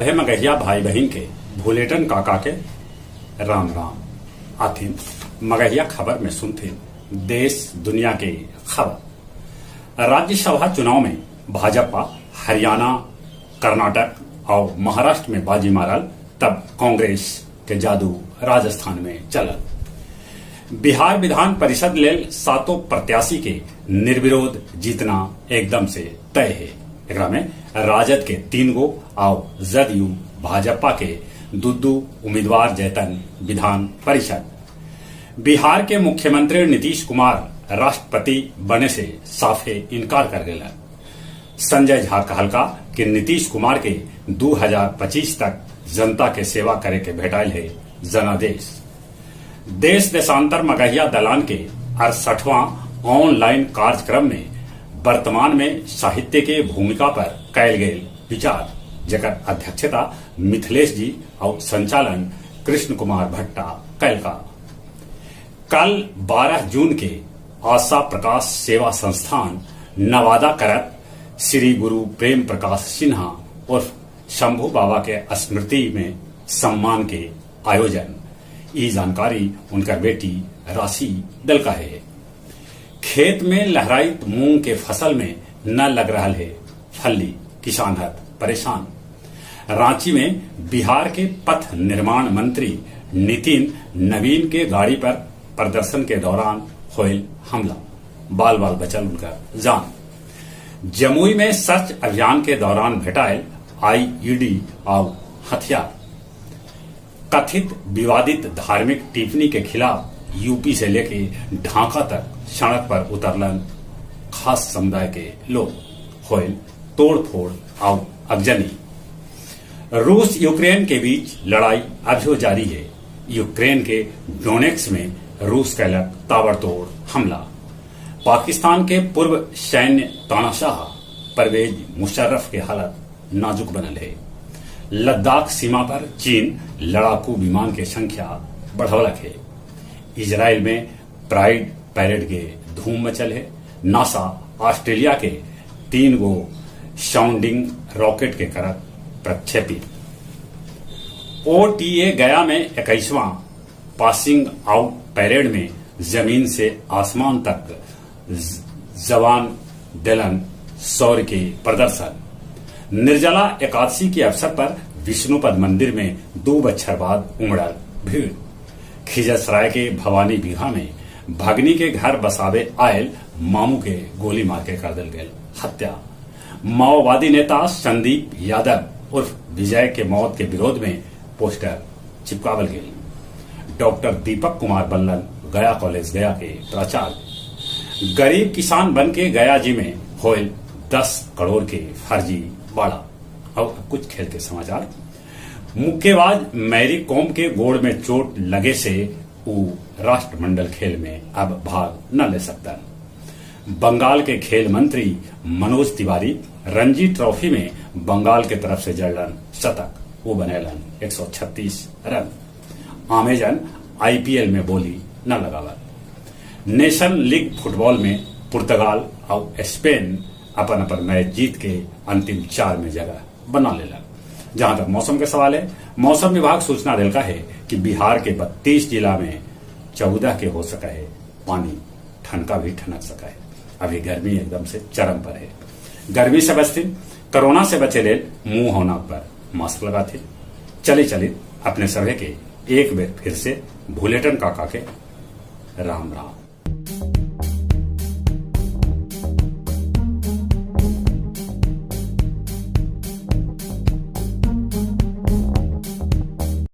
हे मगहिया भाई बहिन के भुलेटन काका के राम राम। आथिन मगहिया खबर में सुनथिन देश दुनिया के खबर। राज्यसभा चुनाव में भाजपा हरियाणा, कर्नाटक और महाराष्ट्र में बाजी मारल, तब कांग्रेस के जादू राजस्थान में चलल। बिहार विधान परिषद लेल सातों प्रत्याशी के निर्विरोध जीतना एकदम से तय है। एकरा में राजद के 3 गो आउ जदयू भाजपा के 2-2 उम्मीदवार जैतन विधान परिषद। बिहार के मुख्यमंत्री नीतीश कुमार राष्ट्रपति बने से साफे इनकार कर गेलन। संजय झा कहलका कि नीतीश कुमार के 2025 तक जनता के सेवा करे के भेटाइल है जनादेश। देश देशांतर मगहिया दलान के 68वां ऑनलाइन कार्यक्रम में वर्तमान में साहित्य के भूमिका पर कैल गेल विचार, जेकर अध्यक्षता मिथिलेश जी और संचालन कृष्ण कुमार भट्टा कैलका। कल 12 जून के आशा प्रकाश सेवा संस्थान नवादा करत श्री गुरु प्रेम प्रकाश सिन्हा उर्फ शंभू बाबा के स्मृति में सम्मान के आयोजन। ई जानकारी उनकर बेटी राशि दलका है। खेत में लहराइत मूंग के फसल में न लग रहा है फल्ली, किसान हत परेशान। रांची में बिहार के पथ निर्माण मंत्री नितिन नवीन के गाड़ी पर प्रदर्शन के दौरान होयल हमला, बाल बाल बचल उनका जान। जमुई में सर्च अभियान के दौरान भेटायल आईईडी और हथियार। कथित विवादित धार्मिक टिप्पणी के खिलाफ यूपी से लेके ढाका तक सड़क पर उतरलन खास समुदाय के लोग, होयल तोड़फोड़ और अगजनी। रूस यूक्रेन के बीच लड़ाई अभियो जारी है। यूक्रेन के डोनेट्स्क में रूस कैलक ताबड़तोड़ हमला। पाकिस्तान के पूर्व सैन्य तानाशाह परवेज मुशर्रफ के हालत नाजुक बनल है। लद्दाख सीमा पर चीन लड़ाकू विमान के संख्या बढ़वलक है। इजराइल में प्राइड पैरेड के धूम मचल है। नासा ऑस्ट्रेलिया के 3 गो साउंडिंग रॉकेट के करत प्रक्षेपित। ओटीए गया में 21वां पासिंग आउट पैरेड में जमीन से आसमान तक जवान देलन शौर्य के प्रदर्शन। निर्जला एकादशी के अवसर पर विष्णुपद मंदिर में 2 बच्छर बाद उमड़ल भीड़। खिजरसराय के भवानी बीघा में भगनी के घर बसावे आयल मामू के गोली मार के कर दिल गए हत्या। माओवादी नेता संदीप यादव उर्फ विजय के मौत के विरोध में पोस्टर चिपकावल गए। डॉक्टर दीपक कुमार बल्लन गया कॉलेज गया के प्राचार्य। गरीब किसान बन के गया जी में होयल 10 करोड़ के फर्जी बाड़ा। और कुछ खेल के समाचार। मुक्केबाज मैरी कॉम के गोड़ में चोट लगे से ऊ राष्ट्रमंडल खेल में अब भाग न ले सकता। बंगाल के खेल मंत्री मनोज तिवारी रणजी ट्रॉफी में बंगाल के तरफ से जड़लन शतक, वो बनेलन 136 रन। आमेजन आईपीएल में बोली न लगावत। नेशन लीग फुटबॉल में पुर्तगाल और स्पेन अपन अपन मैच जीत के अंतिम 4 में जगह बना लेला। जहां तक मौसम के सवाल है, मौसम विभाग सूचना दिलका है कि बिहार के 32 जिला में 14 के हो सका है पानी, ठनका भी ठनक सका है। अभी गर्मी एकदम से चरम पर है। गर्मी से बचती, कोरोना से बचे लेल मुंह होना पर मास्क लगाते। चले चले अपने सभे के एक बेर फिर से भुलेटन काका के राम राम।